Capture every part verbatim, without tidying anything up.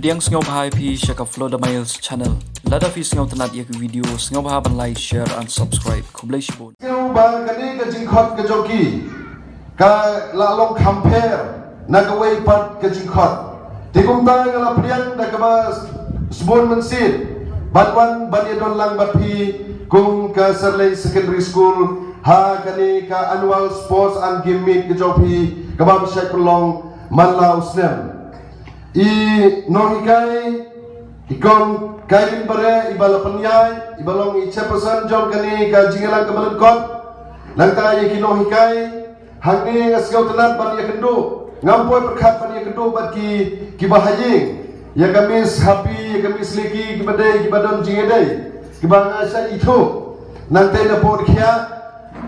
Pdiang sngewbha ïa phi sha ka Flow the Miles channel. Lada phi sngewtynnat ïa ka video, sngewbha ban like, share and subscribe. Khublei shibun. Sngewbha kane ka jingkhot ka jong ki ka la long kham pher na kawei pat ka jingkhot. Te kumta nga la pdiang da kaba sbun mynsiem ban wan ban ïadon lang bad phi kum ka Serlei Secondary School ha kane ka annual sports and game meet ka jong phi kaba ym shait pynlong man la u snem. I nonghikai, i kong Kairin Bare, iba la pynïaid, iba long i chairperson jong kane ka jingïalang kaba lyngkot. Nangta ïa ki nonghikai hangne nga sngewtynnat ban ïakynduh, ngam poi pyrkhat ban ïakynduh bad ki, kiba ha ïing, ïa ka Miss Happy, ïa ka Miss Leki, kiba dei kiba don jingïadei, kiba nga shait ithuh. Nangta na por khia,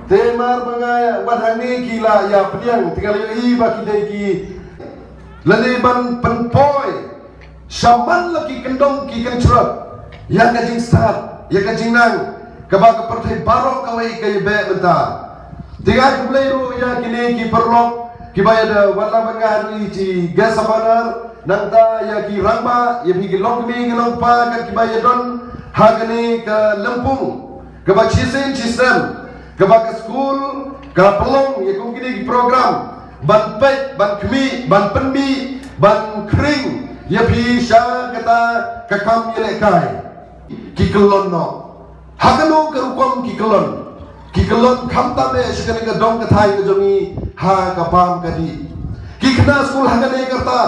te mar ba nga wan hangne ki la ïa pdiang, te nga la ïohi ba ki dei ki lane ban pynpoi shaman la ki kyndong ki kyndrot ïa ka jingstad, ïa ka jingnang kaba ka pyrthei baroh kawei ka ïa beh mynta. Te nga ai khublei ruh ïa kine ki paralok kiba ïa da wan lang bad nga ha ki guest of honor, nangta ïa ki rangbah, ïa phi ki longkmie ki longkpa, kat kiba ïa don ha kane ka lympung kaba shisien shisnem kaba ka skul ka pynlong ïa kum kine ki program ban peit, ban khmih, ban pynmih, ban khring ïa phi sha kata ka kam ïalehkai. Ki kyllon noh. Ha kano ka rukom ki kyllon? Ki kyllon khamtam eh sha kane ka dong ka thaiñ ka jong ngi ha ka bam ka dih. Ki khynnah skul ha kane ka rta,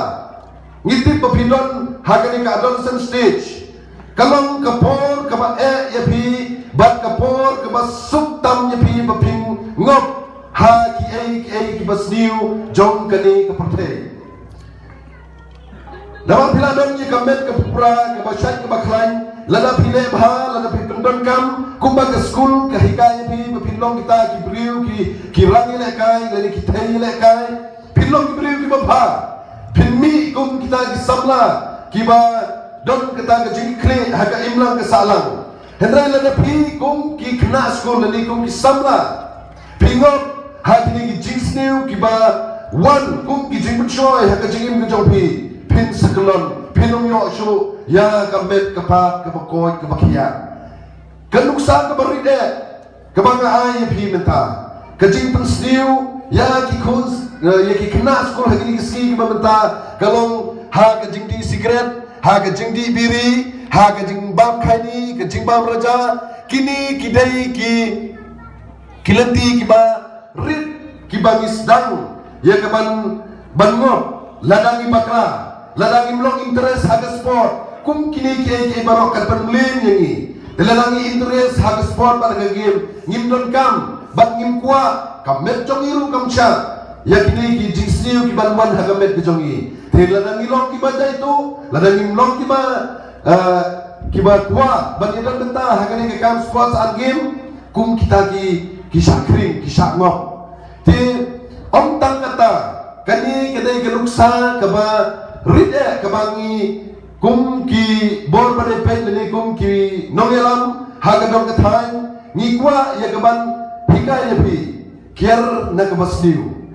ngi tip ba phi don ha kane ka adolescent stage. Ka long ka por kaba eh ïa phi bad ka por kaba suk tam ïa phi ba phin ngop ha kiei kiei kiba sniew jong kane ka pyrthei. Namar phi la don ïa ka met ka pura kaba shait kaba khlaiñ, lada phi leh bha, lada phi pyndonkam kumba ka skul ka hikai ïa phi ba phin long kita ki briew ki, ki rang ïalehkai lane ki thei ïalehkai. Phin long ki briew kiba bha. Phin mih kum kita ki samla kiba don kata ka jingkitkhlieh ha ka imlang ka sahlang. Hynrei lada phi kum ki khynnah skul lane kum ki samla phi ngop ha kine ki jingsniew kiba wan kum ki jingpynshoi ha ka jingim ka jong phi, phin sa kyllon, phin ym ïoh shuh ïa ka met ka phad kaba koit kaba khiah. Ka nuksa kaba rit eh kaba nga ai ïa phi mynta, ka jingpynsniew ïa ki khun, eh, ïa ki khynnah skul ha kine ki sngi kiba mynta ka long ha ka jingdih sikret, ha ka jingdih biri, ha ka jingbam khaini, ka jingbam raja, kine ki dei ki, ki lynti kiba rit kiba ngi sdang ïa ka ban, ban ngop, lada ngi bakla, lada ngim long interest ha ka sport, kum kine kiei kiei baroh kan pynmlien ïa ngi. Te lada ngi interest ha ka sport bad ha ka game, ngim donkam bad ngim kwah, ka met jong ngi ruh kam shah. Ïa kine ki jingsniew kiban wan ha ka met ka jong ngi. Te lada ngi long kiba jaituh, lada ngim long kiba, eh, kiba kwah ban ïadon bynta ha kane ka kam sports and game, kum kita ki, ki shah khring, ki shah ngop. Te ym tang kata, kane ka dei ka nuksa kaba rit eh kaba ngi kum ki bor ba dei peit lane kum ki nongïalam ha ka dong ka thaiñ ngi kwah ïa ka ban hikai ïa phi kiar na kaba sniew.